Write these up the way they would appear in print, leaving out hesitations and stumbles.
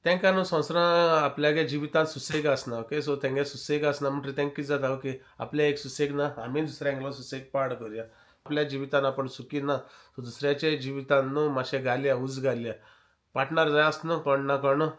तांकां न्हू संवसारां आपल्यागे जिवितांत सुसेग आसना. ओके, सो तेंगे सुसेग आसना म्हणटकीर तांकां कितें जाता, ओके आपल्या एक सुसेग ना, आमी दुसऱ्यांगलो सुसेग पाड करुया. आपल्या जिवितान आपूण सुखी ना, सो दुसऱ्याच्या जिवितान न्हू मातशें घालया, उज घालया. पार्टनर जाय आसता न्हू कोण ना कोण.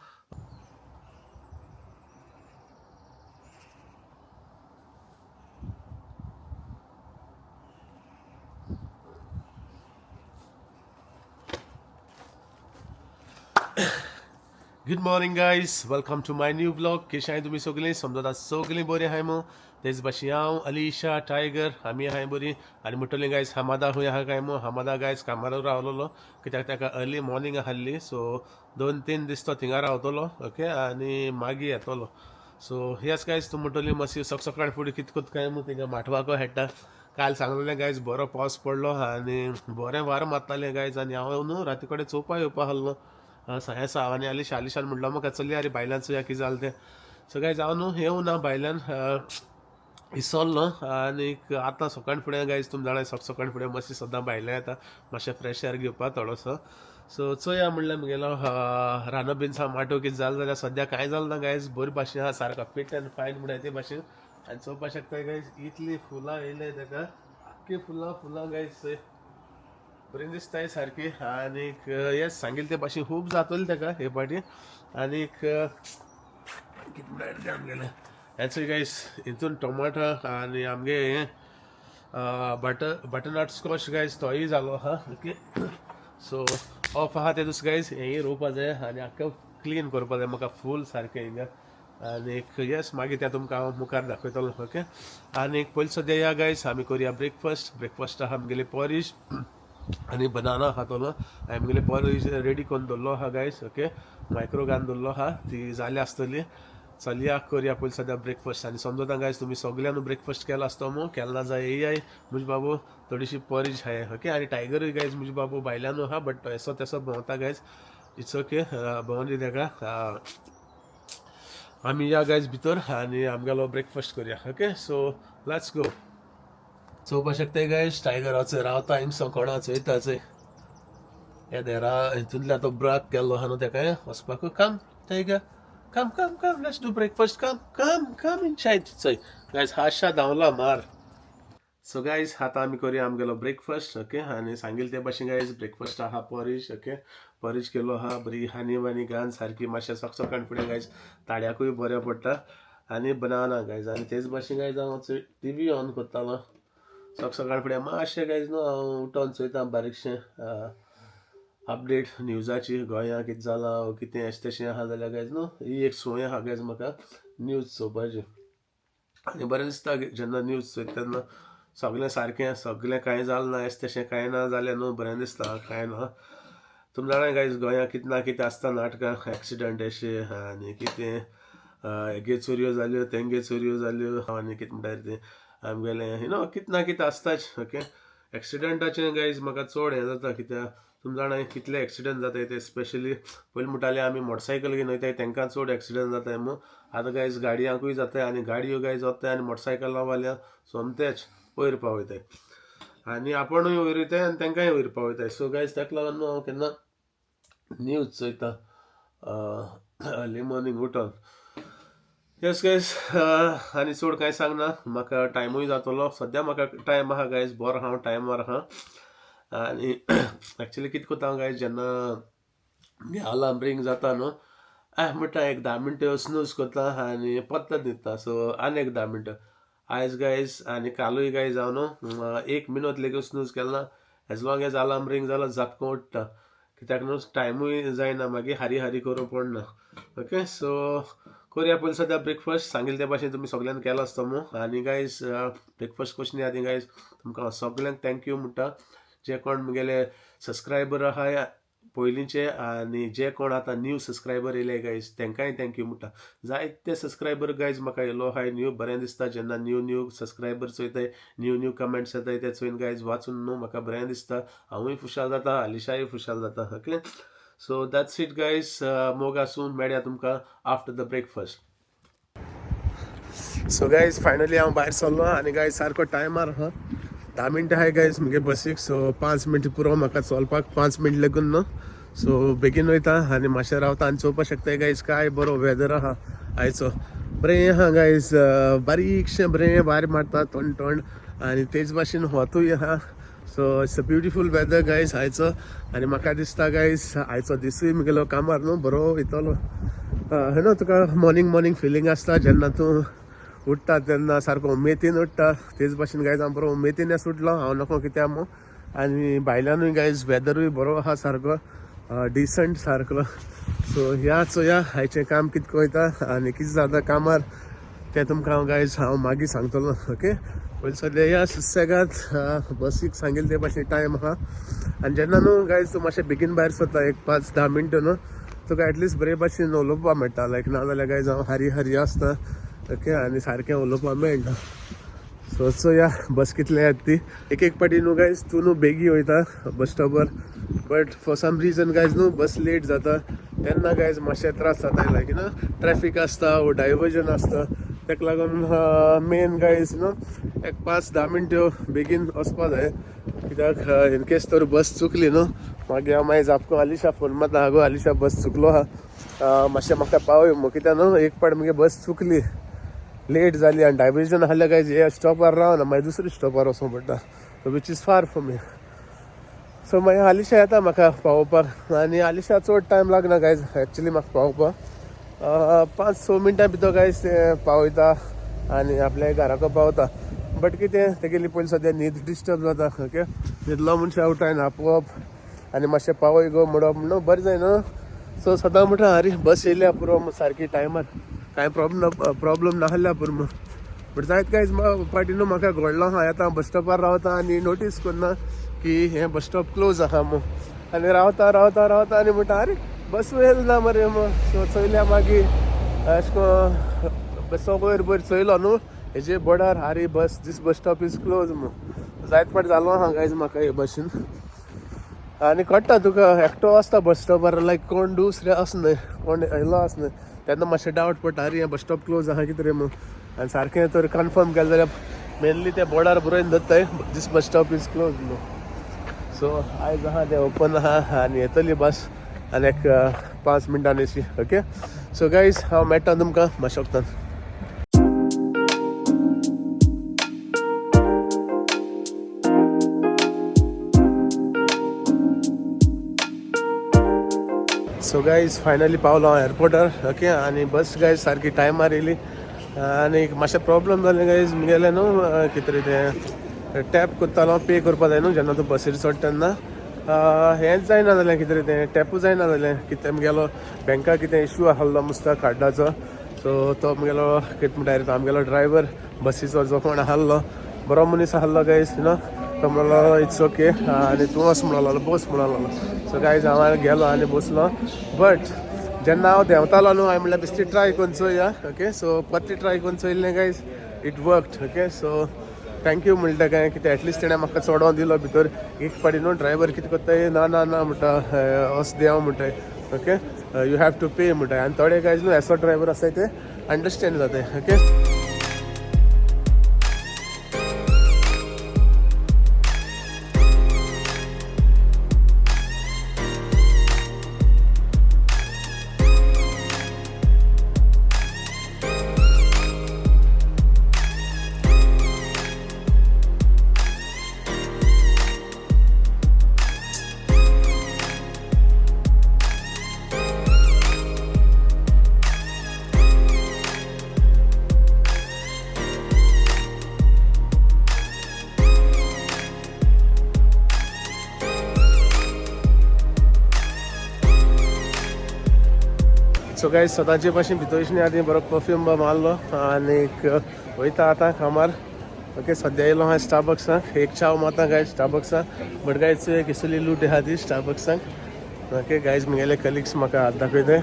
Good morning guys, welcome to my new vlog. कशें आहाय तुमी सगळीं? समजता सगळीं बरीं आहाय मू. तेच भाशेन हांव, अलिशा, टायगर आमी आहाय बरीं. आनी म्हणटलीं गायज हमादा खंय आहा काय मू? हमादा गायज कामार रावलेलो, कित्याक ताका अर्ली मॉर्निंग आहली. सो 2-3 दीस तो थिंगा रावतलो. ओके, आनी मागीर येतलो. सो येस गायज, तूं म्हणटली मातशी सक सकाळ फुडें कित कोत काय मू? थिंगा माटवाको हेडटा. काल सांगलेलें गायज, बरो पावस पडलो आनी बरें वारो मारतालें गायज. आनी हांव न्हू राती कडेन चोवपा येवपा आहलो सायें आनी आलिशा, आलिशान म्हणलो म्हाका चलया रे भायल्यान चोया कितें जालें तें. सो गायज हांव न्हू येवना ना भायल्यान इसोल्लो. आनीक आतां सकाळ फुडें गायज तुमी जाणा सक सकाळ फुडें मातशें सदां भायल्यान येता मातशें फ्रेश एअर घेवपाक थोडोसो. सो चोया म्हणल्यार म्हगेलो रानो बीन माटव कितें जालें जाल्यार सद्या कांय जालें ना गायज, बरी भाशेन आहा, सारको फिट एंड फायन म्हणटा ते भाशेन. आनी चोवपाक शकता गायज, इतलीं फुलां येयल्याय ताका, आख्खी फुलां फुलां गायज, चोय बरीं दिसताय सारकी. आनीक येस सांगिल्लें ते भाशेन खूब जातली ताका हे पाटी. आनीक कितें म्हणल्यार तें आमगेलें हें चोय गायज, हितून टोमाटो आनी आमगे हें बटरनट स्कॉच गायज तोय जालो आहा. ओके, सो ऑफ आहा ते दुसरें गायज, हेंय रोवपा जाय आनी आख्खें क्लीन करपा जाय म्हाका फूल सारकें हिंगा. आनीक येस मागीर तें तुमकां हांव मुखार दाखयतलो. ओके, आनीक पयलीं सद्या या गायज आमी करुया ब्रेकफास्ट. ब्रेकफास्ट आहा आमगेलें पॉरीज आनी बनाना खातलो. हांवें म्हगेलें पॉरीज रेडी करून दवरलो आहा गायज. ओके, मायक्रो घालून दवरलो आहा, ती जाल्या आसतली. चलया करया पयलीं सद्या ब्रेकफास्ट. आनी समजता गायज तुमी सगळ्यांनी ब्रेकफास्ट केला आसतो मू, केला ना जाय येयाय म्हजे बाबू थोडीशी पॉरीज हाय. ओके, आनी टायगरूय गायज म्हजे बाबू भायल्यानू आहा, बट येसो तेसो भोंवता गायज, it's okay, भोंवन दी ताका. आमी या गायज भितर आनी आमगेलो ब्रेकफास्ट करया. Okay, so let's go. चोवपा शकता गायज, टायगर चोय रावता हिंगसो कोणा चोयता चोय. हे देरा हितूंतल्यान तो ब्राक केल्लो आहा न्हू तेका वचपाक. Come tiger, come come come, let's do breakfast, come come come inside. चोय गायज हाशा धांवला मार. सो गायज आतां आमी करुया आमगेलो ब्रेकफास्ट. ओके, आनी सांगिल्लें ते भाशेन गायज ब्रेकफास्ट आहा पॉरीज. ओके, पॉरीज केलो आहा बरी हानी वानी घालून सारकी मातशें सक सकाळ फुडें गायज ताळ्याकूय बरें पडटा. आनी बनाना गायज. आनी तेच भाशेन गायज हांव टी व्ही ऑन करतालो सक सकाळ फुडें मातशें गायज न्हू हांव उठोन चोयता बारीकशें अपडेट न्यूजाची, गोंया कितें जालां कितें अशें तशें आहा जाल्यार गायज न्हू ही एक संवय आहा गायज म्हाका न्यूज चोवपाची. आनी बरें दिसता जेन्ना न्यूज चोयता तेन्ना सगळें सारकें, सगळें कांय जालें ना अशें तशें कांय ना जालें न्हू, बरें दिसता कांय ना. तुमी जाणा गायज गोंया कितें ना कितें आसता नाटकां, एक्सिडंट अशें आनी कितें हेगे चोरयो जाल्यो, तेंगे चोरयो जाल्यो आनी कितें म्हणटा तें आमगेलें you know कितें ना कितें आसताच. ओके, एक्सिडंटाचें गायज म्हाका चड हें जाता, कित्याक तुमी जाणा कितले एक्सिडंट जाताय ते. स्पेशली पयलीं म्हणटाले आमी मोटरसायकल घेवन वयताय तेंकां चड एक्सिडंट जाताय म्हूण, आतां गायज गाडयांकूय जाताय. आनी गाडयो गायज वताय आनी मोटरसायकलां वाल्या सोमतेच वयर पावयताय आनी आपूणूय वयर वयताय आनी तेंकांय वयर पावयताय. सो गायज ताका लागून न्हू हांव केन्ना न्यूज चोयता अर्ली मॉर्निंग उठोन. येस गायज, आनी चड कांय सांगना, म्हाका टायमूय जातलो. सद्या म्हाका टायम आहा गायज, बरो हांव टायमार आहा. आनी एक्चुली कितें करता हांव गायज, जेन्ना म्हगे अलार्म रिंग जाता न्हू म्हणटा एक 10 मिनटां स्नूज करता आनी परत न्हिदता. सो आनी एक 10 मिनटां आयज गायज आनी कालूय गायज हांव न्हू 1 मिनट लेगीत स्नूज केलो ना. As long as alarm ring जालो झपको उठ्ठा, कित्याक न्हू टायमूय जायना, मागीर हारी हारी करूंक पडना. ओके, सो करुया पयलीं सद्या ब्रेकफास्ट. सांगिल्लें ते भाशेन तुमी सगळ्यांनी केलो आसतो मू. आनी गायज ब्रेकफास्ट करचे आदीं गायज तुमकां सगळ्यांक thank you म्हणटा, जे कोण म्हगेले सबस्क्रायबर आहाय पयलींचे आनी जे कोण आतां न्यू सबस्क्रायबर येयले गायज तेंकांय thank you म्हणटा. जायते सबस्क्रायबर गायज म्हाका येयलो आहाय न्यू, बरें दिसता जेन्ना न्यू न्यू सबस्क्रायबर चोयताय, न्यू न्यू कमेंट्स येताय ते चोयन गायज वाचून न्हू म्हाका बरें दिसता. हांवूय खुशाल जाता, आलिशाय खुशाल जाता. Okay, so that's it guys, मोग आसून, मेळया तुमकां after the breakfast. So guys finally हांव भायर सरलो आनी गायज सारको टायमार आहा, 10 मिनटां आहाय गायज म्हगे बसीक. सो 5 मिनटां पुरो म्हाका चलपाक, 5 मिनट लागून न्हू. सो बेगीन वयता आनी मातशें रावता आनी चोवपाक शकता गायज काय बरो वेदर आहा आयचो. बरें आहा गायज, बारीकशें बरें वारें मारता थंड थंड आनी तेच भाशेन वतूय आहा. So it's a beautiful weather guys आयचो. आनी म्हाका दिसता गायज आयचो दिसूय मुगेलो कामार न्हू बरो वयतलो. हे न्हू तुका मॉर्निंग मॉर्निंग फिलींग आसता जेन्ना तूं उठ्ठा तेन्ना सारको उमेदीन उठ्ठा. तेच भाशेन गायज हांव बरो उमेदीनच उठलो, हांव नको कित्याक मू. आनी भायल्यानूय गायज वेदरूय बरो आहा सारको डिसंट सारको. सो ह्या चोया आयचें काम कितको वयता आनी कितें जाता कामार तें तुमकां हांव गायज हांव मागीर सांगतलो. ओके, पयलीं सद्या ह्या सुसेगाद बसीक सांगील ते भाशेन टायम आहा. आनी जेन्ना न्हू गायज तूं मातशें बेगीन भायर सरता एक 5-10 मिनटां न्हू तुका एटलिस्ट बरे भाशेन उलोवपाक मेळटा. लायक ना जाल्यार गायज हांव हारी हारी आसता. ओके, आनी सारकें उलोवपाक मेळना. सो चोया बस कितले येता ती. एक एक पाटी न्हू गायज तूं न्हू बेगी वयता बस स्टॉपार, but for some reason guys न्हू बस लेट जाता तेन्ना गायज मातशें त्रास जाता. लायक न्हू ट्रॅफीक आसता वो डायवर्जन आसता, ताका लागून मेन गायज न्हू एक 5-10 मिनट्यो बेगीन वचपा जाय. कित्याक इनकेस तर बस चुकली न्हू मागीर हांव मागीर जापको आलिशा फोन मारता, आगो आलिशा बस चुकलो आहा, मातशें म्हाका पावय मगो. कित्याक न्हू एक पाट मुगे बस चुकली, लेट जाली आनी डायवर्जन आहल्यार गायज ह्या स्टॉपार रावना, मागीर दुसरे स्टॉपार वचोंक पडटा, so which is far for me. So मागीर आलिशा येता म्हाका पावोवपाक आनी आलिशा चड टायम लागना गायज एक्चुली म्हाका पावोवपाक. 5-6 मिनटां भितर गायज तें पावयता आनी आपल्या घराको पावता. बट कितें तेगेली पयलीं सद्या न्हीद डिस्टर्ब जाता. ओके, न्हिदलो मनशां उठायन आपोवप आनी मातशें पावय गो म्हणप न्हू बरें जायना. सो सदां म्हणटा आरे बस येयल्या पुरो सारकी टायमार, कांय प्रॉब्लम नासल्या पुरो म्हूण. बट जायत कांय पाटी न्हू म्हाका घडलो आहा, येता बस स्टॉपार रावता आनी नोटीस करना की हें बस स्टॉप क्लोज आहा म्हूण. आनी रावता रावता रावता आनी म्हणटा आरे बस येयला ना मरे म्हूण. सो चोयल्या मागीर अशें करून बसो वयर वयर चोयलो न्हू हेजे बोर्डार, आरे bus this bus stop is close म्हूण. जायत पाट जालो आहा गायज म्हाका हे भशेन. आनी कळटा तुका एकटो आसता बस स्टॉपार, लायक कोण दुसरे आसनाय, कोण येयलो आसनाय, तेन्ना मातशें डावट पडटा आरे हें बस स्टॉप क्लोज आहा कितें रे म्हूण. आनी सारकें तर कन्फर्म केलें जाल्यार मेनली ते बोर्डार बरोवन दवरताय this bus stop is close न्हू. सो आयज आहा तें ओपन आहा आनी येतली बस आनी एक 5 मिनटांनी अशी. ओके, सो गायज हांव मेळटा तुमकां मातशें वखदान. सो गायज फायनली पावलो हांव एअरपोर्टार. ओके, आनी बस गायज सारकी टायमार येयली. आनी मातशें प्रॉब्लम जालें गायज मुगेलें न्हू कितें रे तें टॅप करतालो पे करपा जाय न्हू जेन्ना तूं बसीर चडटा तेन्ना, हेंच जायना जालें कितें रे तें टॅपूय जायना जालें. कितें मुगेलो बँका कितें इशू आहलो मुस्ता कार्डाचो. सो तो मुगेलो कितें म्हणटा रे तो आमगेलो ड्रायवर बसीचो जो कोण आहलो बरो मनीस आहलो गायज न्हू, तो म्हणलो it's okay आनी तूं वच म्हणलो, बस म्हणलो. सो गायज हांव गेलो आनी बसलो. बट जेन्ना हांव देंवतालो न्हू हांवें म्हणल्यार बेश्टी ट्राय करून चोया. ओके, सो परती ट्राय करून चोयलें guys, it worked. Okay, so thank you म्हणटा काय कितें एटलिस्ट तेणें म्हाका चडोवन दिलो भितर. एक फावटी न्हू ड्रायवर कितें करताय, ना ना ना म्हणटा, अस देंव म्हणटाय. Okay, you have to pay म्हणटाय. आनी थोडे गायज न्हू एसो ड्रायवर आसाय ते अंडरस्टँड जाताय. ओके, सो गायज सदांचे भाशेन भितर आदी बरो परफ्यूम मारलो आनीक वयता आतां कामार. ओके, सद्या येयलो हांव स्टारबक्साक, एक चाव मारता गायज स्टारबक्साक. बट गायज चोय कसली लूट आहा ती स्टारबक्साक. ओके गायज मुगेले कलिग्स म्हाका हात दाखयताय.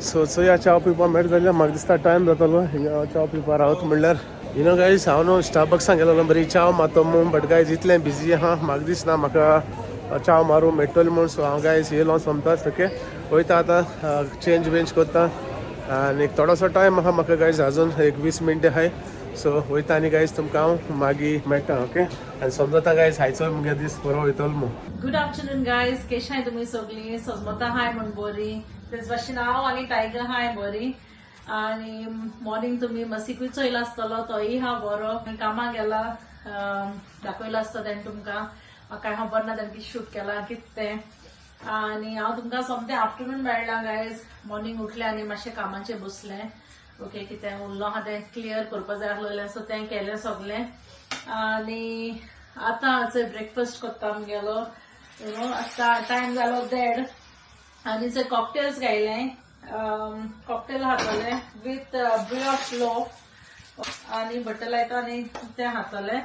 सो चोया चाव पिवपाक मेळटा जाल्यार म्हाका दिसता टायम जातलो हिंगा चाव पिवपाक रावत म्हणल्यार. You know guys हांव न्हू स्टारबक्साक गेलोलो बरी चाव मारतो म्हूण, बट गायज इतलें बिजी आहा म्हाका दिसना म्हाका चाव मारूंक मेळटलो म्हूण. सो हांव गायज येयलो सोमताच. ओके, वयता आतां चेंज वेंज करता आनी थोडोसो टायम आहा म्हाका गायज, अजून एक 20 मिनटां आहाय. सो वयता आनी गायज तुमकां हांव मागीर मेळटा, ओके. आनी समजता गायज, आयचो मुगे दीस बरो वयतलो म्हूण. गुड आफ्टरनून गायज, केशाय तुमी सगळीं? सजमता हाय म्हण बरी. तेच भाशेन हांव आनी टायगर हाय बरी. आनी मॉर्निंग तुमी मसिकूय चोयला आसतलो, तोय हा बरो. कामाक गेला, दाखयलो आसता तेणें तुमकां. म्हाका खबर ना तेणें कितें शूट केलां, कितें तें. आनी हांव तुमकां सोमतें आफ्टरनून मेळ्ळां गायज. मॉर्निंग उठलें आनी मातशें कामाचें बसलें, ओके. कितें उरलो आहा तें क्लियर करपा जाय आसलें, सो तें केलें सगलें. आनी आतां ब्रेकफास्ट करता आमगेलो. You know आतां टायम जालो 1:30. आनी जे कॉकटेल्स गायले, कॉकटेल खातले विथ ब्रियोश लोफ आनी बटर लायता आनी तें खातले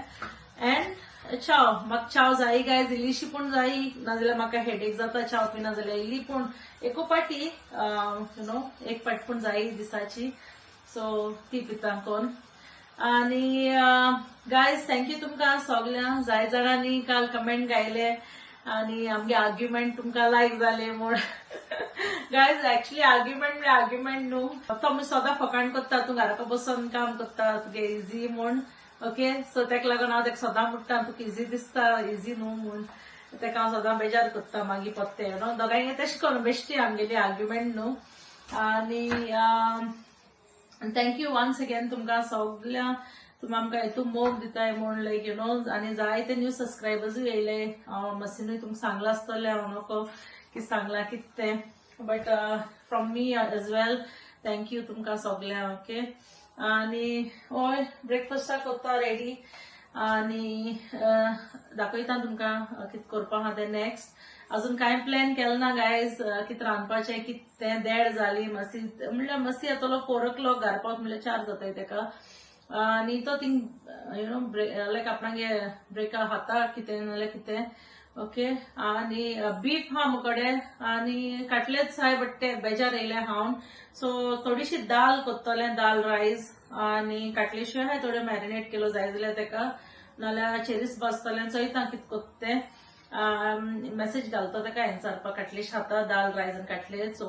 अँड चाव. म्हाका चाव जायी गायज, इल्लीशी पूण जायी, नाजाल्यार म्हाका हेडेक जाता चाव पिना जाल्यार. इल्ली पूण एको पाटी, you know एक पाटी पूण जायी दिसाची, सो ती पिता कोन. आनी गायज, thank you तुमकां सगल्यांक, जाय जाणांनी काल कमेंट गायले आनी आमगे आर्ग्युमेंट तुमकां लायक जाले म्हूण. गायज, एक्चुअली आर्ग्युमेंट म्हळ्यार आर्ग्युमेंट न्हू, तो आमी सदां फकाण करता, तूं घरा बसून काम करता, तुगे इजी म्हूण, ओके. सो तेका लागून हांव तेका सदां म्हणटा, तुका इजी दिसता, इजी न्हू म्हूण. तेका हांव सदां बेजार करता मागीर परतें, you know दोगांय तशें करून बेश्टी आमगेली आर्ग्युमेंट न्हू. आनी thank you once again तुमकां सगळ्या, तुमी आमकां हितू मोग दिताय म्हूण, लायक you know. आनी जायते न्यू सबस्क्रायबर्सूय येयले. हांव मसिनूय तुमकां सांगलां आसतलें, हांव नको की सांगलां कितें तें, but from me as well thank you तुमकां सगळ्यांक, ओके. आनी हय, ब्रेकफास्टाक करता रेडी आनी दाखयता तुमकां कितें करपा आहा तें नेक्स्ट. अजून कांय प्लॅन केलें ना गायज, कितें रांदपाचें, कितें तें. 1:30 जाली. मातशी म्हणल्यार मातशी येतलो 4 ओ क्लॉक, घरा पावत म्हणल्यार 4 जाताय तेका. आनी तो थिंग you know लायक आपणागे ब्रेका खाता कितें नाल्यार कितें, ओके. आनी बीफ हा मुकडे आनी काटलेच हाय, बट ते बेजार येयले हांव, सो थोडीशी दाल करतलें, दाल रायस आनी काटलेश्यो आहाय थोड्यो मॅरिनेट केलो, जाय जाल्यार तेका, नाल्यार चेरीस भाजतलें. चोयता कितें करता तें. मेसेज घालतो तेका एन्सरपाक, काटलेश खाता दाल रायस आनी काटलेट, सो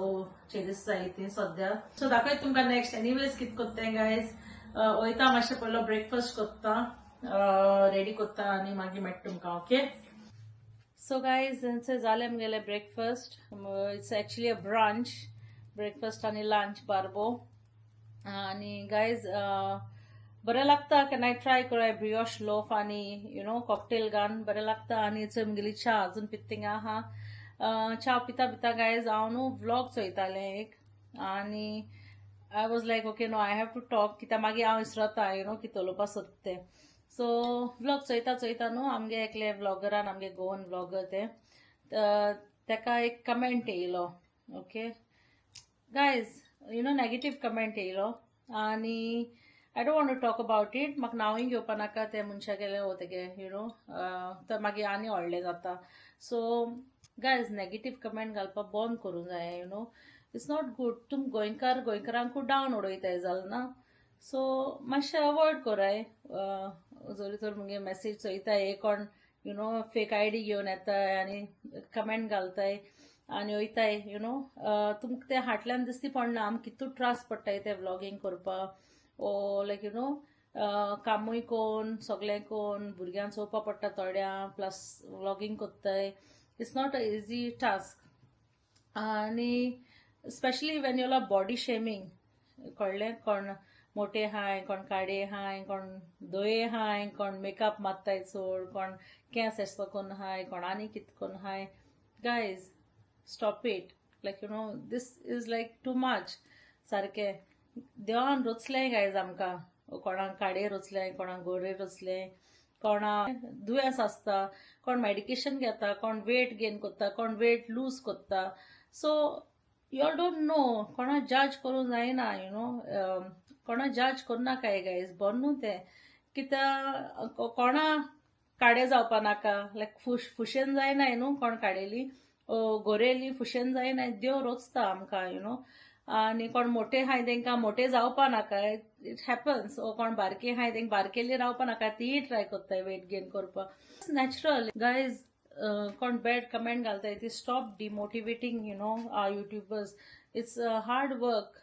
चेरीस जाय ती सद्या. सो दाखयत तुमकां नेक्स्ट एनिवेज कितें करता तें गायज. वयता मातशें पयलो ब्रेकफास्ट करता, रेडी करता आनी मागीर मेळटा तुमकां, ओके. सो गायज, जालें आमगेलें breakfast. It's actually a brunch, breakfast आनी लंच बारबो. आनी गायज, बरें लागता. केन्नाय ट्राय कराय ब्रियोश लोफ आनी you know cocktail घान बरें लागता. आनी चोय म्हगेली च्या अजून पिता आहा. च्या पिता पिता गायज, हांव न्हू व्लॉग चोयतालें एक आनी I was like, okay, no, I have to talk, कित्याक मागीर हांव विसरता you know कितें उलोवपा सोदता तें. सो व्लॉग चोयता चोयता न्हू, आमगे एकले व्लॉगरान, आमगे गोवन व्लॉगर ते, तेका एक कमेंट येयलो, okay guys, negative comment येयलो. आनी I don't want to talk about it. म्हाका नांवूय घेवपा नाका ते मनशा गेले वो तेगे, you know तर मागीर आनी व्हडलें जाता. सो गायज, नेगेटीव कमेंट घालपाक बंद करूंक जाय. It's not good. तुमी गोंयकार गोंयकारांकूय डावन उडयताय, जालें ना? सो मातशें अवॉयड कराय. जरी तर मुगे मॅसेज चोयताय, एक कोण you know fake ID घेवन येताय आनी कमेंट घालताय आनी वयताय. You know तुमकां तें हाटल्यान दिसती पडना आमकां कितू त्रास पडटाय ते व्लॉगींग करपाक ओ लायक you know कामूय कोन, सगळें कोन, भुरग्यांक चोवपा पडटा थोड्यां, प्लस व्लॉगींग कोत्ताय. It's not a easy task. आनी specially when you are body shaming, कळ्ळें? कोण मोटे हाय, कोण काडे हाय, कोण दोये हाय, कोण मेकअप मारताय चड, कोण केंस एसो कोन्न हाय, कोण आनी कित कोन्न हाय. Guys, stop it. Like this is like too much. सारकें देवान रचलें गायज आमकां. कोणाक काडे रचलें, कोणाक गोरे रचलें, कोणा दुयेंस आसता, कोण मेडिकेशन घेता, कोण वेट गेन करता, कोण वेट लूज करता. So you all don't know. कोणा जज करूंक जायना. You know कोणा जज करनाकाय गायज, बरें न्हू तें. कित्याक कोणा काडे जावपा नाका, लायक फुश फुशेन जायना न्हू कोण काडेली गोरेली, फुशेन जायना. देव रोचता आमकां you know. आनी कोण मोटे हाय तेंकां मोटे जावपा नाका, it happens. ओ कोण बारके हाय तेंकां बारकेली रावपा नाका, तीय ट्राय करताय वेट गेन करपाक. Natural guys. कोण बॅड कमेंट घालताय ती stop demotivating our YouTubers. It's hard work,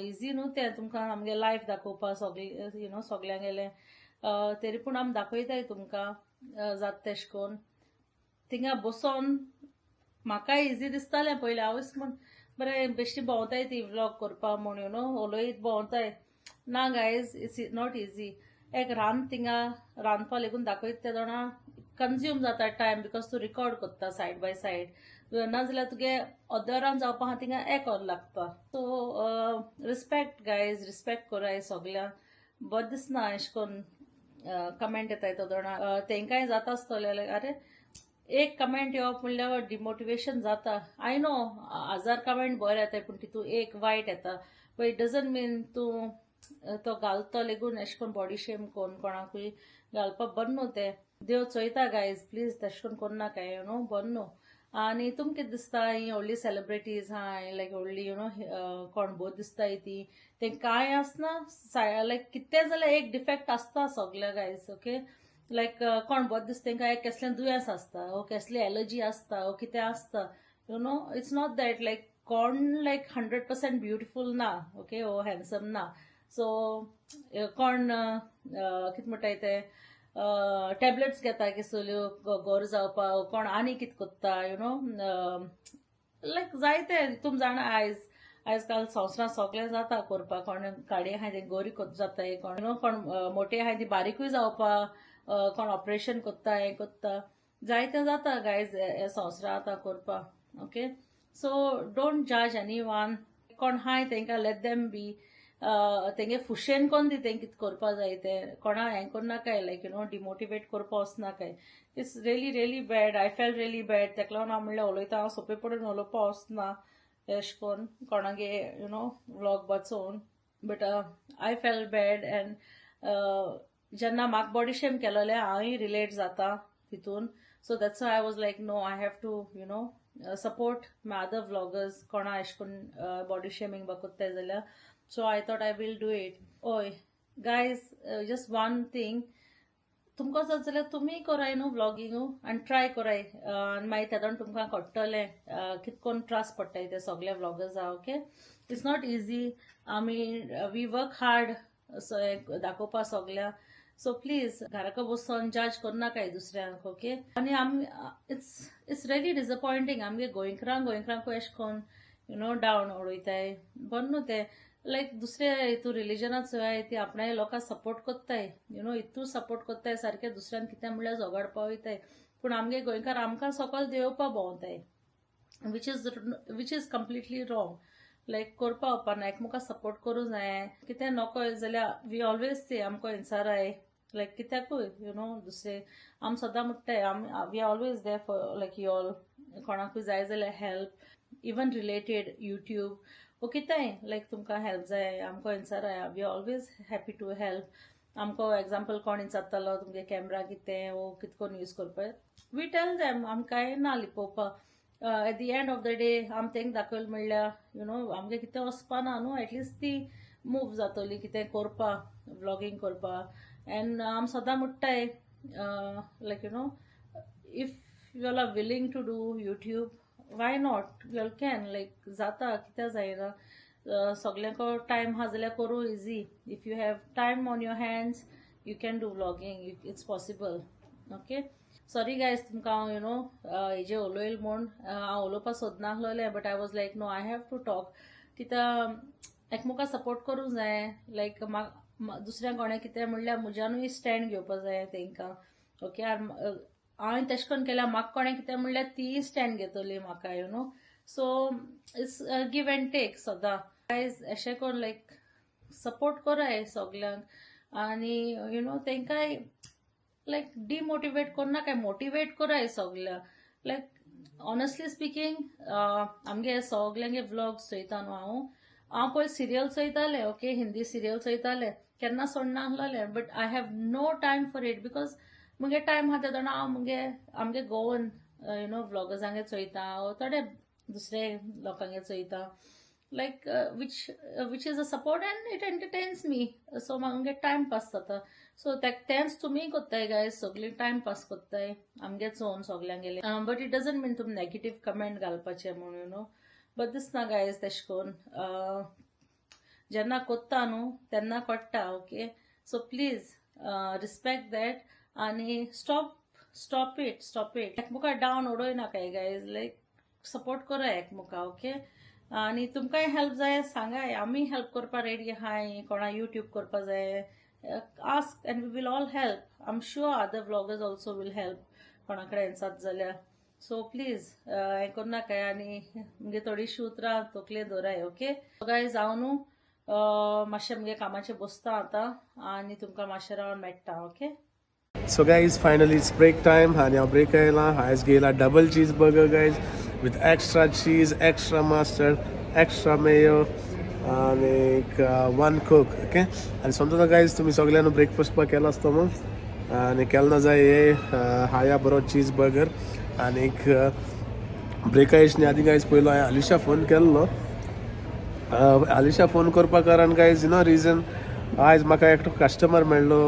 easy न्हू तें तुमकां आमगे लायफ दाखोवपा सगळे, you know, सगल्यांगेलें. तरी पूण आमी दाखयताय तुमकां जाता तेश कोन्न. थिंगा बसोन म्हाकाय इजी दिसतालें पयलीं. हांवूच म्हूण बरें बेश्टी भोंवताय ती व्लॉग करपा म्हूण, you know, उलयत भोंवताय. ना guys, it's not easy. एक रांद थिंगा रांदपा लेगून दाखयता ते जाणा, कन्ज्यूम जाता टायम, because तूं रिकॉर्ड करता सायड बाय सायड. नाजाल्यार तुगे अर्दरान जावपा आहा थिंगा एक वर लागता. सो रिस्पेक्ट गायज, रिस्पेक्ट कराय सगल्यांक. बरें दिसना एशें कोन्न कमेंट येताय तो जाणा. तेंकांय जाता आसतलें, अरे एक कमेंट येवप म्हणल्यार डिमोटिवेशन जाता. I know हजार कमेंट बरे येताय, पूण तितू एक वायट येता. बट it doesn't मीन तूं तो घालतो लेगून एशें कोन्न बॉडी शेम कोन्न कोणाकूय घालपाक बरें न्हू तें. देव चोयता गायज, प्लीज तेशें कोन्न कोन्नाकाय, you know, बरें न्हू. आनी तुमकां कितें दिसता, ही व्हडली सेलिब्रिटीज आहाय, लायक व्हडली, you know, कोण बोर दिसताय ती, तें कांय आसना. लायक कितें जाल्यार एक डिफेक्ट आसता सगल्या गायज, ओके. लायक कोण बरें दिसता तेंकां एक केसलें दुयेंस आसता वो केसली एलर्जी आसता वो कितें आसता, you know. It's not that like कोण लायक 100% ब्युटिफूल ना, ओके, वो हँडसम ना. सो कोण कितें म्हणटाय ते, टॅबलेट्स घेता केसल्यो गोरो जावपाक, कोण आनी कितें कोत्ता, you know, लायक जायते तुम जाणा. आयज काल संवसारांत सगळें जाता करपाक. कोण काडये आहाय ते गोरी जाताय, कोण, you know, कोण मोटे आहाय ती बारीकूय जावपाक, कोण ऑपरेशन कोत्ता, हें कोत्ता, जायतें जाता गायज हे संवसारांत आतां करपाक, okay. So don't judge anyone. कोण हाय तेंकां let them be. तेंगे फुशेन कोन दी तेंक कितें करपा जाय तें. कोणा हें करनाकाय, लायक, you know, demotivate करपा वचनाकाय. It's really really bad. I felt really bad. तेका लागून हांव म्हणल्यार उलयता, हांव सोंपे पडून उलोवपा वचना एशें कोन्न कोणागे, you know, vlog वाचोवन. But I felt bad and जेन्ना म्हाका बॉडी शेम केलोलें, हांवूय रिलेट जाता तितून. So that's I was like, no, I have to support my other vloggers. कोणा एशें कोन्न बॉडी शेमींग बा कोत्ताय जाल्यार, so I thought I will do it. ओय गायज, जस्ट वन thing, तुमकां जात जाल्यार तुमी कराय न्हू व्लॉगिंगू आनी ट्राय कराय आनी मागीर तेदोन तुमकां कळटलें कित कोन्न त्रास पडटाय ते सगळे व्लॉगर्सां, okay. It's not easy. आमी we work hard दाखोवपा सगळ्या. सो प्लीज घराक बसोन जज करनाकाय दुसऱ्यांक, ओके. आनी आमी it's really disappointing, आमगे गोंयकारांक एशें कोन्न, you know, down उडयताय. बरें न्हू तें. लायक दुसरे हितू रिलिजनात चोय, ती आपणाय लोकांक सपोर्ट कोत्ताय, you know, हितू सपोर्ट कोत्ताय सारकें. दुसऱ्यान कितें म्हणल्यार झगडपा वयताय, पूण आमगे गोंयकार आमकां सकयल देंवोवपा भोंवताय, which is completely wrong. Like करपा वचपाना, एकमेकाक सपोर्ट करूं जाय. कितें नको जाल्यार we always से आमकां इन्साराय, लायक कित्याकूय, you know, दुसरे आमी सदां म्हणटाय, आमी we always there for like you all. कोणाकूय जाय जाल्यार हेल्प, इवन रिलेटेड यूट्यूब वो कितेंय, लायक तुमकां हेल्प जाय, आमकां इन्साराय, we always happy to help. आमकां एग्जाम्पल कोण विचारतालो तुमगे कॅमरा कितें वो कितें करून यूज करपाक, we tell them. आमकां कांय ना लिपोवपाक. At the end of the day आमी तेंकां दाखयलें म्हणल्यार, you know, आमगे कितें वचपाना न्हू, एटलिस्ट ती मूव जातली कितें करपा, व्लॉगींग करपा. एंड आमी सदां म्हणटाय, like, if you all are willing to do YouTube, why not? You all can. Like जाता, कित्याक जायना? सगल्यांक टायम आहा जाल्यार करूं easy. If you have time on your hands, you can do vlogging. It's possible, okay. Sorry guys, तुमकां हांव, you know, हेजेर उलयल म्हूण. हांव उलोवपाक सोदनासलोलें, but I was like, no, I have to talk, कित्याक एकमेकाक सपोर्ट करूंक जाय. लायक दुसऱ्या कोणें कितें म्हणल्यार म्हज्यानूय स्टँड घेवपा जाय तेंकां, ओके. आनी हांवें तेशें करून केल्यार म्हाका कोणें कितें म्हणल्यार तीय स्टँड घेतली म्हाका, you know. So it's give and take सदां गायज. अशें करून लायक सपोर्ट कराय सगल्यांक आनी, you know, तेंकांय लायक डिमोटिवेट करनाकाय, मोटिवेट कराय सगल्यांक. लायक ऑनेस्टली स्पिकींग, आमगे सगल्यांगे व्लॉग्स चोयता न्हू हांव. हांव पयलीं सिरियल चोयतालें, ओके, हिंदी सिरियल चोयतालें, केन्ना सोडनासलें, but I have no time for it because मुगे टायम आहा तेदोना हांव मुगे आमगे गोवन, you know, व्लॉगर्सांगे चोयता, थोडे दुसरे लोकांगे चोयता, like which is a support and it entertains me. So म्हागे टायम पास जाता. सो तेंच तुमी कोत्ताय गायज, सगळीं टायम पास कोत्ताय आमगे चोवन सगल्यांगेले. बट it doesn't मीन तुमी नेगेटीव कमेंट घालपाचे म्हूण, you know. बरें दिसना गायज तेशें करून. जेन्ना कोत्ता न्हू तेन्ना कोट्टा, okay. So please respect that आनी stop, stop it, stop it. एकमुका down उडोय नाकाय गायज, लायक सपोर्ट करा एकमुका, ओके. आनी तुमकांय हेल्प जाय सांगाय, आमी हेल्प करपा रेडी आहाय. कोणा युट्यूब करपा जाय, ask and we will all help. I am sure other vloggers also will help कोणा कडेन जात जाल्यार. सो प्लीज हें करनाकाय आनी मुगे थोडीशीं उतरां तकले दवराय, ओके. गायज, हांव न्हू मातशें मुगे कामाचें बसता आतां आनी तुमकां मातशें रावन मेळटा, okay. So guys, finally it's break time आणि हांव ब्रेक आयला. आयज घेयला double cheese burger, guys, with extra cheese, extra mustard, extra mayo आनीक वन कोक, ओके. आनी समजा गायज, तुमी सगळ्यांनी ब्रेकफास्ट पा केलो आसतो मग आनी केलो ना जाय, हे हाया बरो चीज बर्गर. आनीक ब्रेका येवचे आदीं गायज, पयलो हांवें आलिशा फोन केल्लो. आलिशा फोन करपा कारण गायज, you know reason, आयज म्हाका एकटो कस्टमर मेळ्ळो.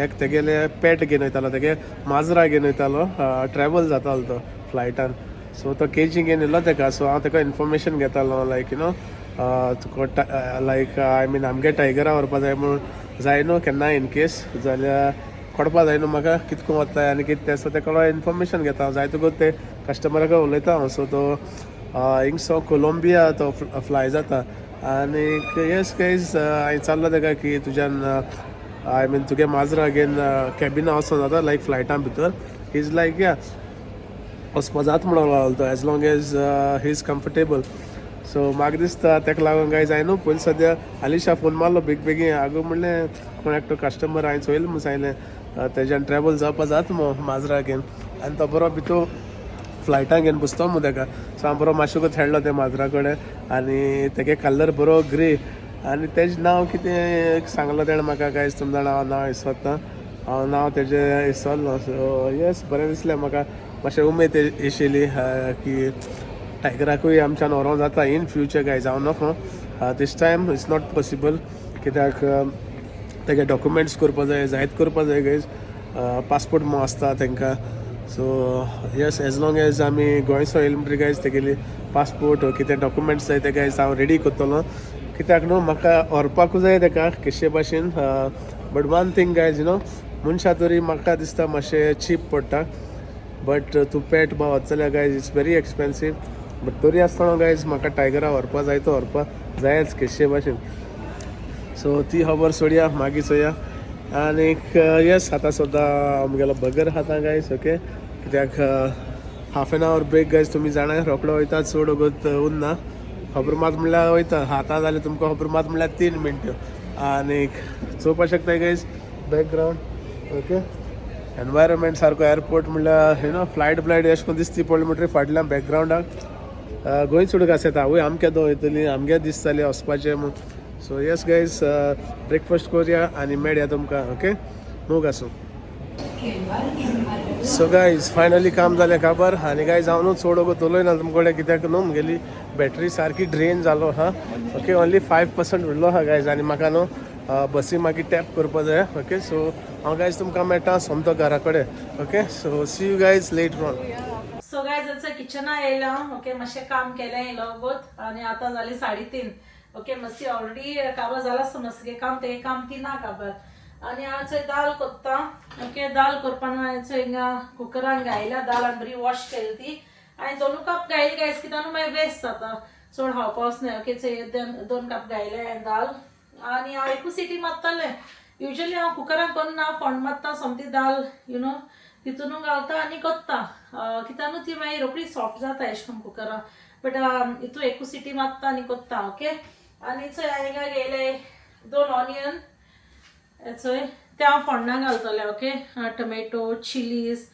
एक तेगेले पेट घेवन वयतालो, तेगे माजरा घेवन वयतालो, ट्रॅवल जातालो तो फ्लायटान. सो तो केजी घेवन येयलो तेका. सो हांव तेका इन्फॉर्मेशन घेतालो, लायक you know तुका लायक I mean आमगे टायगरा व्हरपा जाय म्हणून जाय न्हू केन्नाय इन केस जाल्यार कोडपा जाय न्हू म्हाका, कितको वता आनी कितें तें. सो तेका इन्फॉर्मेशन घेता हांव, जाय तुका ते कस्टमराक उलयता हांव. सो तो हिंगसो कोलंबिया तो फ्लाय जाता. आनीक येस गायज, हांवें विचारलो तेका की तुज्यान, I mean, तुगे माजरा घेवन कॅबिना वचोन जाता लायक फ्लायटां भितर? Is like या, वचपा जाता म्हणून लागलो तो, as long as he is comfortable. So म्हाका दिसता तेका लागून गायज, हांवें न्हू पयलीं सद्या आलिशा फोन मारलो बेग बेगीन. आगो म्हणलें, कोण एकटो कस्टमर हांवें चोयलें म्हूण सांगलें, तेज्यान ट्रॅवल जावपा जाता मो माजरा घेवन आनी तो बरो भितर फ्लायटान घेवन बसतो मु तेका. सो हांव बरो मातशें खेळ्ळो त्या माजरा कडेन आनी तेगे कलर बरो ग्रे आनी तेजें नांव कितें सांगलो तेणें म्हाका. गायज, तुम जाणा, हांव नांव विसरता, हांव नांव तेजें विसरलो. सो येस, बरें दिसलें म्हाका, मातशें उमेद येशिल्ली की टायगराकूय आमच्यान व्हरोंक जाता इन फ्युचर. गायज, हांव नको, this time it's not possible कित्याक तेगे डॉक्युमेंट्स करपा जाय, जायत करपा जाय गायज, पासपोर्ट मो आसता तांकां. So yes, as long as आमी गोंयसो येयले म्हणटकीर गायज, तेगेली पासपोर्ट कितें डॉक्युमेंट्स जाय ते गायज हांव रेडी करतलो, कित्याक न्हू म्हाका व्हरपाकूय जाय तेका कशे भाशेन. But one thing guys, मनशां तरी म्हाका दिसता मातशें चीप पडटा, बट तूं पेट बा वच जाल्यार guys, it's very expensive. But तरी आसतना गायज, म्हाका टायगरा व्हरपा जाय, तो व्हरपा जायच कशे भाशेन. सो ती खबर सोडया, मागीर चोया. आनीक येस, आतां सद्दां आमगेलो बर्गर खाता गायज, ओके. कित्याक half an hour break guys, तुमी जाणा, रोकडो वयता, चड वगत उरना. खबर मात म्हणल्यार वयता. आतां जालें तुमकां खबर मात म्हणल्यार 3 मिनटं. आनीक चोवपाक शकता गायज बॅकग्रावंड, ओके. एनवायरमेंट सारको एअरपोर्ट म्हणल्यार you know flight ब्लायट अशें करून दिसती पडली म्हणटरीर फाटल्यान बॅकग्रावंडाक गोंय चुडूक आसा. आवय आमके दो वयतली, आमगे दिसताले वचपाचें म्हूण. सो येस गायज, ब्रेकफास्ट करुया आनी मेळया तुमकां, ओके. मोग आसूं. सो गायज, फायनली काम जालें काबार. आनी गायज, हांव न्हू चड वगत उलयना तुमचे कडेन, कित्याक न्हू म्हगेली बॅटरी सारकी ड्रेन जालो आहा, ओके. ओन्ली 5% उरलो आहा गायज आनी म्हाका न्हू बसी मागीर टॅप करपा जाय, ओके. सो हांव गायज तुमकां मेळटा सोमतो घरा कडेन, okay. So see you guys later on. So guys, आतां किचना येयला, ओके. मातशें काम केलें येयलो आनी आतां जाली 3:30, ओके. मातशी ऑलरेडी काबार जाला आसता मातशें काम, तें काम ती ना काबार. आनी हांव चोय दाल कोत्ता, ओके. दाल करपाक हांवें चोय हिंगा कुकरान घायल्या दाल आनी बरी वॉश केली ती. आनी 2 कप घायली गायज, कित्याक न्हू मागीर वेस्ट जाता, चड खावपा वचनाय, ओके. चोय 2 कप घायले हांवें दाल आनी हांव एकू सिटी मारतलें. युजली हांव कुकरान करना, फोंड मारता सोमती दाल, you know, तितून घालता आनी कोत्ता, कित्याक न्हू ती मागीर रोखडी सॉफ्ट जाता एशें करून कुकरान. बट हितू एकू सिटी मारता आनी कोत्ता, ओके. आनी चोय, हांवें हिंगा घेयले दोन ऑनियन, चोय, ते हांव फोण्णां घालतलें, ओके. टोमॅटो, चिलीज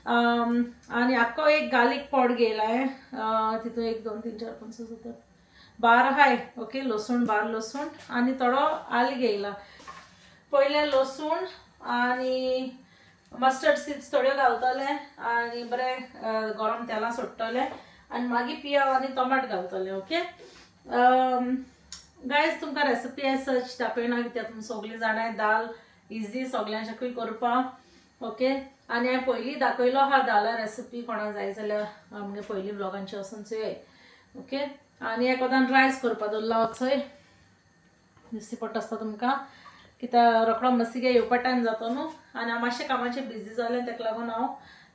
आनी आख्खो एक गार्लीक पोट घेयलां. तितून एक, दोन, तीन, चार, पांच, स, सात, आठ, 12 आहाय, ओके. लसूण, 12 लसूण आनी थोडो आल घेयला. पयलें लसूण आनी मस्टर्ड सीड्स थोड्यो घालतले आनी बरें गरम तेलां सोडटले आनी मागीर पियाव आनी टोमाट घालतले, ओके. गायज, तुमकां रेसिपी एज सच दाखयना, कित्याक तुमी सगळीं जाणाय, दाल इजी सगल्यांच्याकूय करपाक, ओके. आनी हांवें पयलीं दाखयलो आहा दाला रेसिपी, कोणाक जाय जाल्यार आमगे पयलीं ब्लॉगांचे वचून चोय, ओके. आनी एकोदान रायस करपा दवरला वचय दिसती पडटा आसता तुमकां कित्याक रोकडो मातशी येवपा टायम जातो न्हू आनी हांव मातशें कामाचें बिजी जालें तेका लागून हांव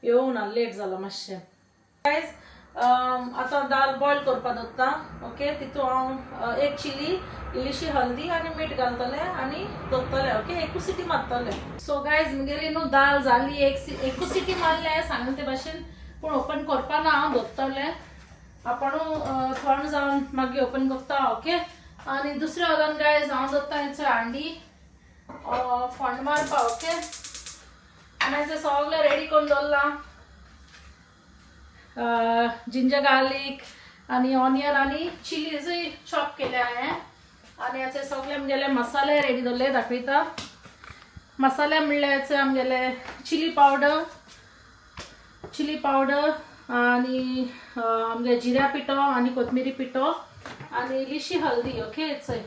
येवंक ना लेट जालो मातशें. गायज आतां दाल बॉयल करपा दवरता. ओके तितू हांव एक चिली इल्लीशी हल्दी आनी मीठ घालतलें आनी दवरतलें. ओके एकूच सिटी मारतलें. सो गायज मुगेली न्हू दाल जाली एकूच सिटी मारलें सांगलें ते भाशेन पूण ओपन करपा ना हांव दवरतलें आपण थंड जावन मागीर ओपन करता. ओके आनी दुसऱ्या वगान गायज हांव दवरता हेचो हांडी फोंड मारपा. ओके आनी हें सगळें रेडी करून दवरलां जिंजर गार्लीक आनी ऑनियन आनी चिलीजूय चॉप केल्या हांवें आनी हाचे सगळे आमगेले मसाले रेडी दवरले दाखयता. मसाले म्हणल्यार हाचे आमगेले चिली पावडर आनी आमगे जिऱ्या पिठो आनी कोथमिरी पिठो आनी इल्लीशी हल्दी. ओके चय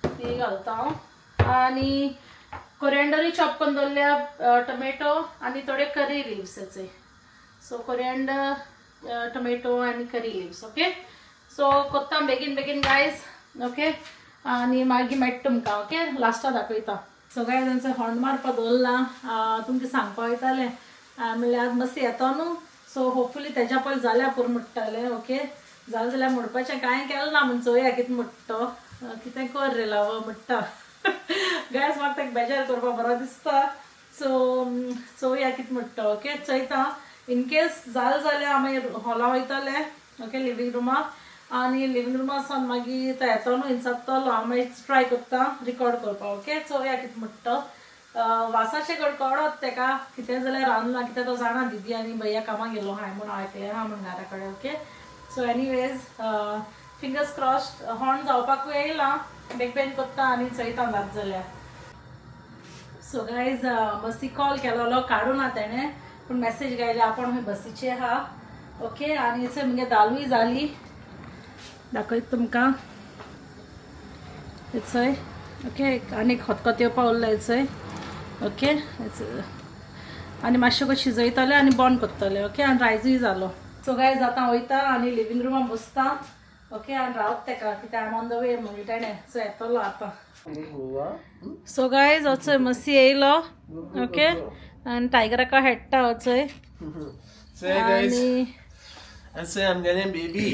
ती घालता हांव आनी कोरिएंडरूय चॉप करून दवरल्या टोमॅटो आनी थोडे करी लिव्स हेचे. सो कोरिएंडर टोमॅटो आनी करी लिव्स. ओके सो कोत्ता बेगीन बेगीन गायज. ओके आनी मागीर मेळटा तुमकां. ओके लास्टा दाखयता. सो गायज तांचो होंड मारपा दवरला तुमकां सांगपा वयतालें म्हणल्यार आज मातशें येतो न्हू सो होपफुली तेज्या पयलीं जाल्या पुरो म्हणटालें. ओके जालें जाल्यार म्हणपाचें कांय केलें ना म्हण चोया कितें म्हणटा कितें कर रे लाव म्हणटा. गायज म्हाका ताका बेजार करपा बरो दिसता. सो चोया कितें म्हणटा. ओके चोयता इनकेस जालें जाल्यार आमी हॉला वयतले. ओके लिवींग रुमा आनी लिवींग रुमा सावन मागीर तो येतो न्हू इन्सात्तलो हांव मागीर ट्राय करता रिकॉर्ड करपाक. ओके चोया कितें म्हणटा. वासाचें कळत तेका कितें जाल्यार रांदलां कित्याक तो जाणा दिदी आनी भैया कामाक गेलो हांवें म्हूण हांव एकलें आहा म्हूण घरा कडेन. Okay so anyways fingers crossed horn जावपाकूय येयलां बेग बेगीन करता आनी चोयता जात जाल्यार. सो गायज बसी कॉल केलोलो काडूं ना तेणें पूण मॅसेज गायले आपूण खंय बसीचे आहा. ओके आनी चोय मुगे दालूय जाली दाखयता तुमकां चोय. ओके आनी खतखत येवपा उरला चोय. ओके आनी मातशें कशें शिजयतलें आनी बंद करतलें. ओके आनी रायजूय जालो. सो गायज आतां वयता आनी लिवींग रुमान बसता. ओके आनी रावत तेका कित्याक आयम ऑन the way म्हणलें तेणें. सो येतलो आतां. सो गायज वचय मसी येयलो. ओके आनी टायगराका हेडटा वचय. आनी आमगेलें बेबी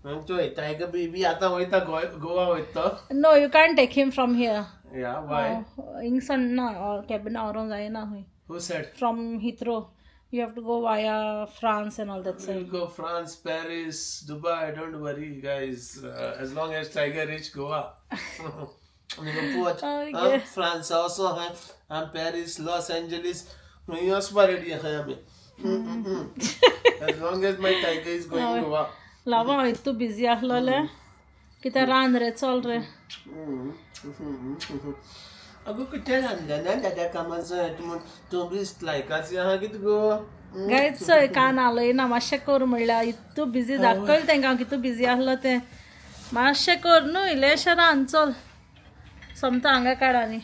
चोय टायगर बेबी आतां वयता गोवा वयता. No you can't take him from here. Yeah why? हिंगसन ना कॅबिना व्हरोंक जायना खंय. Who said? From Heathrow you have to go via France and all that We'll side. go France, Paris, Dubai. Don't worry, guys. As long as Tiger reach Goa. We go port. Okay. France also. Huh? I'm Paris, Los Angeles. We also ready. Huh? As long as my tiger is going Goa. लावा इतू busy आसलोलें कित्याक रांद रे चल रे. अगो कितें रांदलें ना दादा कामाचो म्हूण तूं बीस लायकाची आहा कितें गो. गायज चोय कान हालयना मातशें कर म्हणल्यार इतू बिजी दाखयलें तेंकां हांव कितू बिजी आसलो तें मातशें कर न्हू इल्लेशें रांद चल सोमतो हांगा काड आनी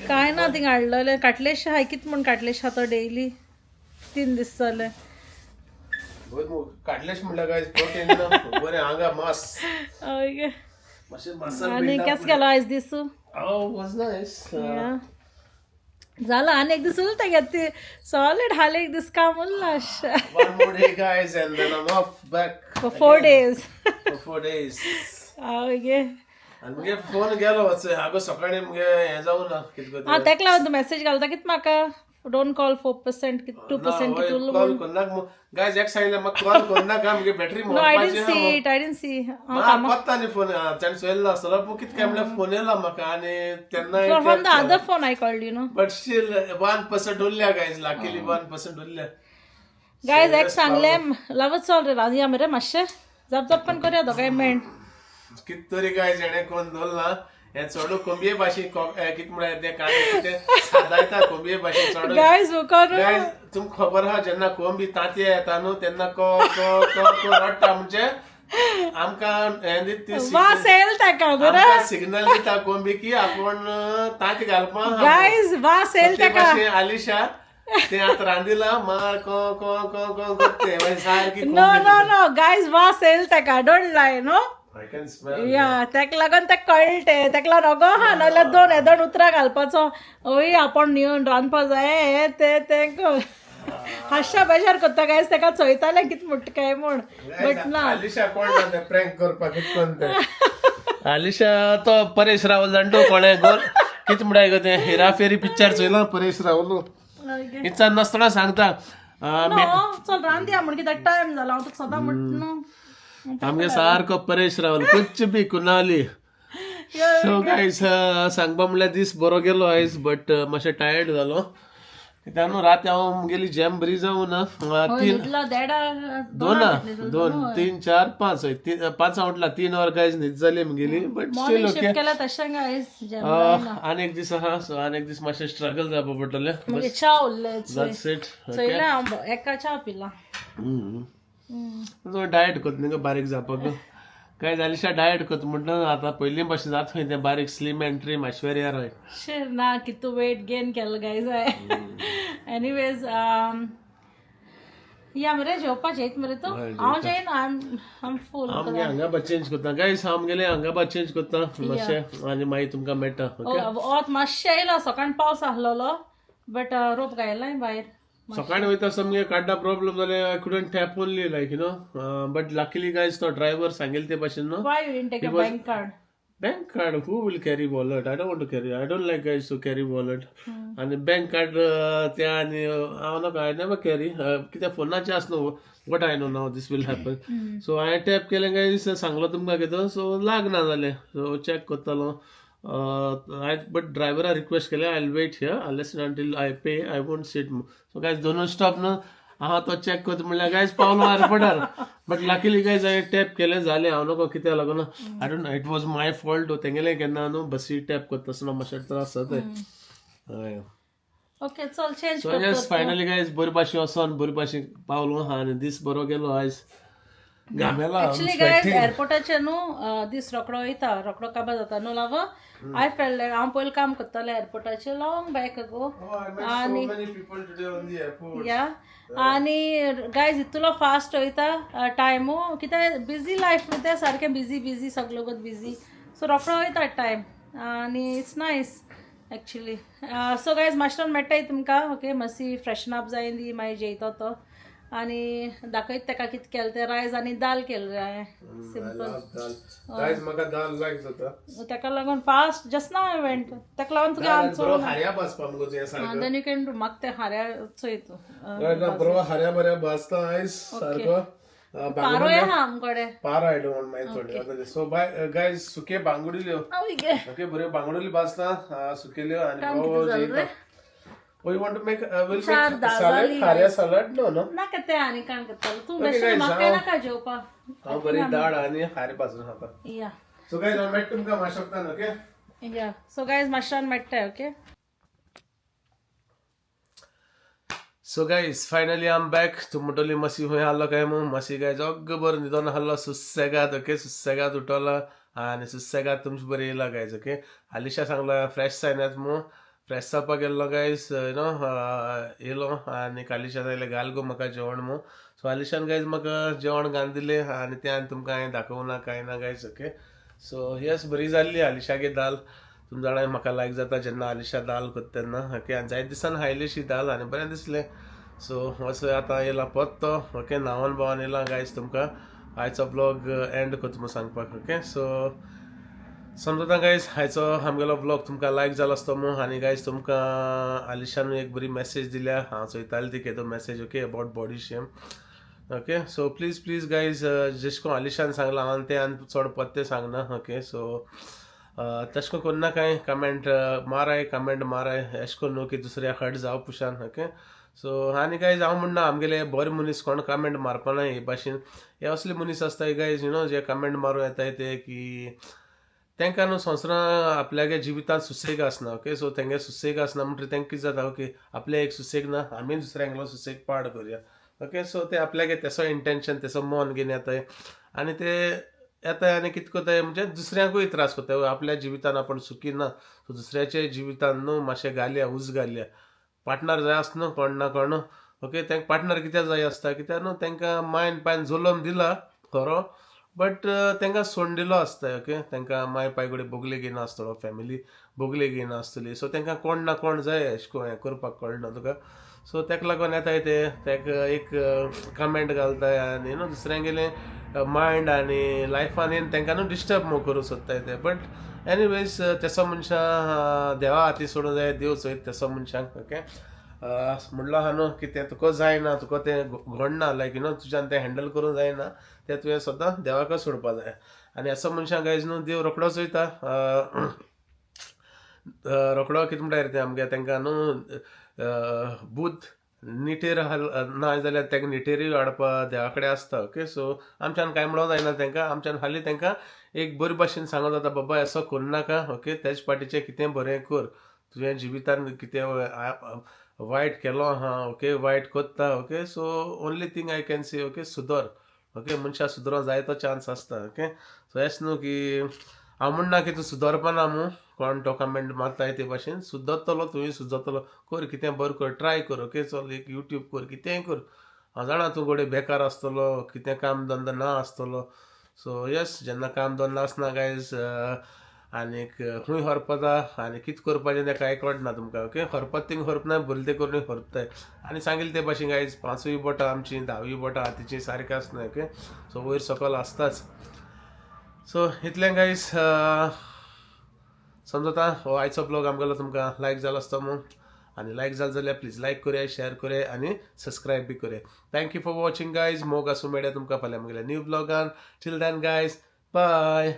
कांय ना थिंगा हाडलेलें काटलेशें हाय कितें म्हूण काटलेशें आतां डेली 3 दीस जाले. काडलेश म्हणल्यार गायज प्रोटीन ना बरें हांगा मास ओके मातशें मासान आनी केस गेलो आयज दीस? Oh, was nice. जाला आनी एक दीस उरता गे ती सॉलिड हाल एक दीस काम उरला. One more day, guys, and then I'm off back. For 4 days. For 4 days. Okay आनी मुगे फोन गेलो वच आगो सकाळी मुगे हें जावं ना कितें आं तेका लागून तूं मॅसेज घालता कितें म्हाका don't call 4% 2% कितें उरलो कॉल करनाक गायज एक सांगलें म्हाका कॉल करनाका मुगे battery No, I didn't see it. I didn't see. पत्ता न्ही फोन ताणें चोयल्लो आसतलो पूण कितें काय म्हणल्यार फोन येयला म्हाका आनी तेन्ना From the other phone I called you, know. But still 1% उरल्या गायज लकीली 1% उरल्या. गायज एक सांगलें लावत चल रे रांदया मरे मातशें जप जप पण करूया दोगांय मेण. कित तरी गायज हेणें कोण दवरला हें चडू कोंबये भाशेन कितें म्हळ्यार तें कांय कितें सादायता कोंबये भाशेन चडू. गायज मुखार गायज तुमकां खबर आहा जेन्ना कोंबी तांतयां येता न्हू तेन्ना को को को को रडटा म्हणजे आमकां हें दिता ती वास येयल ताका बरं. आमकां सिग्नल दिता कोंबी की आपूण तांती घालपा. गायज वास येयल ते ताका. भाशेन आलिशा ते आतां रांदिला मार को को को को करते मागीर सारकी नो नो नो गायज, वास येयल तेका, don't लाय नो. I can smell. या, तेका लागून ते कळटे, तेका लागून अगो हा, नाल्यार दोन येदोन उतरां घालपाचो, ओय आपूण येवन रांदपा जाय हें तें तें. हांशा बेजार करता गायज, तेका चोयतालें कितें म्हणटा काय म्हूण, बट ना. आलिशा कोण ना ते प्रँक करपाक, कित कोण ते आलिशा, तो परेश रावल जाणटो कोणे गोल कित म्हणटाय गो, ते हेराफेरी पिक्चर चोयला परेश रावल. इच्छा नासतना सांगता नो, चल रांदया म्हण, कित्याक टायम जाला, हांव तुका सदां म्हणटा न्हू. आमगे सारको परेश रावल, कुछ बी कुणाली. सो गायज, सांगपा म्हणल्यार दीस बरो गेलो आयज, बट मातशें टायर्ड जालो कित्याक न्हू रात हांव मुगेली जॅम बरी जावं ना. तीन न्हिदलो देडा. दोन दोन तीन चार पांच, हय तीन पांच उठला, 3 वर गायज न्हीद जाली मुगेली, but still morning okay. Shift केला तशें गायज. आनी एक दीस आहा, सो आनी एक दीस मातशें स्ट्रगल जावपा पडटलें. मागीर च्या उरले. That's it. चोयलें हांव, एका च्या पिला. तो डायट करता न्ही गो बारीक जावपाक. काय जालिशा डायट करता म्हणटा, आतां पयलीं भशेन जाता खंय तें बारीक, slim and trim Aishwarya Rai. शेर ना, कितू वेट गेन केलो गायज. एनिवेज, या मरे, जेवपा जेयत मरे तूं? हांव जेयना, I am फूल. आमगे हांगा बा चेंज करता गायस, आमगेले हांगा बा चेंज करता मातशें आनी मागीर तुमकां मेळटा, ओके. वत मातशें येयला, सकाळीं पावस आसलेलो, बट रोप घायलाय भायर. सकाळी वयता आसतना मुगे कार्डा प्रॉब्लम जालें, I couldn't tap only, like but luckily guys, तो ड्रायव्हर सांगेल ते भाशेन न्हू. Why you didn't take a bank card? Bank card, who will carry wallet? I don't want to carry. I don't like guys to carry wallet. आनी bank card ते आनी हांव नाका, I never carry, कित्याक फोनाचेर आस न्हू. What I know now this will happen, so हांवें टॅप केलें गायज, सांगलो तुमकां कितें, सो लागना जालें, सो चॅक करतालो हांवें, बट ड्रायव्हरा रिक्वेस्ट केलें, I wait here, unless until I pay I won't sit. So guys, दोनूय स्टॉप न्हू आहा, तो चॅक करता म्हणल्यार गायज पावलो एअरपोर्टार, बट लकीली गायज हांवें टॅप केलें, जालें. हांव नको कित्याक लागून, I don't, it was my fault. तेंगेलें केन्ना न्हू बसी टॅप करता आसतना मातशें त्रास जाता, हय. ओके, चल change. So yes, finally guys, बरी भाशेन वचोन बरी भाशेन पावलो आनी दीस बरो गेलो आयज, घामेला. एक्चुअली गायज, एअरपोर्टाचेर न्हू दीस रोकडो वयता, रोकडो काबार जाता न्हू लाव. I felt हांव पयलीं काम करतालें एअरपोर्टाचेर लॉंग बॅक अगो. So many people today on the airport. या, आनी गायज इतलो फास्ट वयता टायमू, कित्याक बिजी लायफ न्हू तें, सारकें बिजी बिजी, सगलो गोत बिजी, सो रोकडो वयता टायम आनी it's nice actually. So guys, मातशें मेळटाय तुमकां, ओके. मातशी फ्रेशन अप जायन दी, मागीर जेयतो तो आनी दाखयत ताका कितें केलें तें. रायस आनी दाल केलें हांवें, सिंपल. दाल गायज, म्हाका दाल लायक जाता. ताका लागून fast just now I went, ताका लागून तुगे आमचो बरो हाऱ्या भाजपा मुगो तुवें सारको. Then you can do, म्हाका तें हाऱ्या चोय तूं. बरो हाऱ्या बऱ्या भाजता आयज सारको. पारोय आहा आमकडे. पारो I don't want, मागीर थोडे. सो बाय गायज, सुके बांगुडिल्यो, ओके, बऱ्यो बांगुडली भाजता सुकेल्यो आनी बरो जेयता. Oh, you want to make will चार make दाल salad? जाली. खाऱ्या salad? No, no. नाका तें, आनी काण करतालो तूं. Okay, बेश्टें guys, म्हाका हांव नाका जेवपाक. हांव बरी दाळ आनी खारें भाजून खाता. या. सो गायज, हांव मेळटा तुमकां मातशें वक्तान, ओके. या, सो गायज, मातशें मेळटा, okay. So guys, finally I'm back. तूं म्हणटली मातशी खंय आहलो काय म्हूण. मातशी गायज अग्ग बरो न्हिदोन आहलो, सुसेगाद, ओके. सुसेगाद उठलो आनी सुसेगाद तुमचे बरें येयला गायज, ओके. आलिशा सांगला फ्रेश जायनात म्हूण, फ्रेश जावपाक गेल्लो गायज, you know, येयलो आनी आलिशा सांगलें घाल गो म्हाका जेवण म्हूण. सो आलिशान गायज म्हाका जेवण घालून दिलें आनी तें आनी तुमकां हांवें दाखोवना कांय ना गायज, ओके. सो येस, बरी जाल्ली आलिशागे दाल. तुम जाणा म्हाका लायक जाता जेन्ना आलिशा दाल करता तेन्ना, ओके. आनी जायते दिसान खायलीशी दाल आनी बरें दिसलें. सो असो आतां येयला पत्तो, ओके, न्हांवन बावन येयला गायज, तुमकां आयचो ब्लॉग एंड करता म्हूण सांगपाक, ओके. सो समजता गायज, आयचो आमगेलो ब्लॉग तुमकां लायक जालो आसतो म्हूण. आनी गायज, तुमकां आलिशान एक बरी मॅसेज दिल्या, हांव चोयतालें ती केदो message, okay, about body shame, okay. So please please guys, जेश कोन आलिशान सांगलां हांवें तें आनी चड पत्ते सांगना, ओके. सो तशें करून कोन्ना कांय कमेंट माराय, कमेंट माराय एशें करून न्हू की दुसऱ्या हर्ट जावं पुशान, ओके. सो आनी गायज, हांव म्हणना आमगेले बरे मनीस कोण कमेंट मारपाना हे भाशेन. हे असले मनीस आसताय guys, you know, J comment मारूं येताय ते की तांकां न्हू संवसारां आपल्यागे जिवितांत सुसेग आसना, ओके. सो तेंगे सुसेग आसना म्हणटकीर तांकां कितें जाता, ओके, आपल्या एक सुसेग ना, आमी दुसऱ्यांगलो सुसेग पाड करुया, ओके. सो ते आपल्यागे तेसो इंटेन्शन, तेसो मन घेवन येताय आनी ते येताय आनी कितें करताय म्हणजे दुसऱ्यांकूय त्रास करताय. आपल्या जिवितान आपूण सुखी ना, सो दुसऱ्याच्या जिवितान न्हू मातशें घालया, उज घालया. पार्टनर जाय आसता न्हू कोण ना कोण, ओके. तांकां पार्टनर कित्याक जाय आसता? कित्याक न्हू तांकां मायन पायन जल्म दिला खरो, बट तांकां सोडून दिलो आसता, ओके. तांकां माय पाय कडेन बोगले घेयना आसतलो, फॅमिली बोगले घेयना आसतली. सो तांकां कोण ना कोण जाय अशें करून हें करपाक, कळना तुका? सो ताका लागून येताय ते, ताका एक कमेंट घालताय आनी न्हू दुसऱ्यांगेलें मायंड आनी लायफान येवन तांकां न्हू डिस्टर्ब म्हूण करूंक सोदताय ते. बट एनिवेज, तेसो मनशां देवा हाती सोडूंक जाय. देव चोयता तेसो मनशांक, ओके. म्हणलो आहा न्हू की तें तुका जायना, तुका तें घडना, लायक you know तुज्यान तें हँडल करूंक जायना, तें तुवें स्वता देवाकच सोडपा जाय. आनी असो मनशां गायज न्हू देव रोकडोच वयता, रोकडो कितें म्हणटा रे तें आमगे, तांकां न्हू बूद निटेर हाल ना जाल्यार तांकां निटेरूय हाडपा देवा कडेन आसता, ओके. सो आमच्यान कांय म्हणोंक जायना तांकां. आमच्यान हाली तांकां एक बरे भाशेन सांगूंक जाता, बाबा असो करूं नाका, ओके. तेज पाटीचें कितें बरें कर. तुवें जिवितान कितें वायट केलो आहा, ओके, वायट कोत्ता, okay. So only thing I can say, okay, सुदर, ओके. मनशा सुदरों जायतो चान्स आसता, ओके. सो एश न्हू की हांव म्हणना की तूं सुदरपाना मू. कोण तो कमेंट मारताय ते भाशेन सुदरतलो, तुवें सुदरतलो. कर कितें बरें कर, ट्राय कर, ओके. चल एक यूट्यूब कर, कितेंय कर. हांव जाणा तूं घोडये बेकार आसतलो, कितें काम धंदो ना आसतलो. सो येस, जेन्ना काम धंदो आसना गायज, आनीक खूंय हरपता आनी कितें करपाचें तें कांय कळना तुमकां, ओके. हरपत थिंग हरपना, भुरले ते करून हरपताय. आनी सांगिल्लें ते भाशेन गायज, पांचूय बोटां आमचीं धावूय बोटां हातीचीं सारकें आसना, ओके. सो वयर सकयल आसताच. सो इतलें गायज. समजता हो आयचो ब्लॉग आमगेलो तुमकां लायक जालो आसतो म्हूण. आनी लायक जालो जाल्यार प्लीज लायक करया, शेअर करया आनी सबस्क्रायब बी करया. Thank you for watching, guys. मोग आसूं. मेळया तुमकां फाल्यां म्हगेल्या new ब्लॉगान. Till then guys, bye.